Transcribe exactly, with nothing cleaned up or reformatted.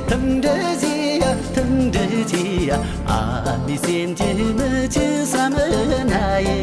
ཐུན་སྒྲིལ་གྱིས་ཡ། ཐུན་སྒྲིལ་གྱིས་ཡ། ཨ་མའི་སེམས་ཀྱི་མི་ཆུ་ས་མི་ན་ཡི།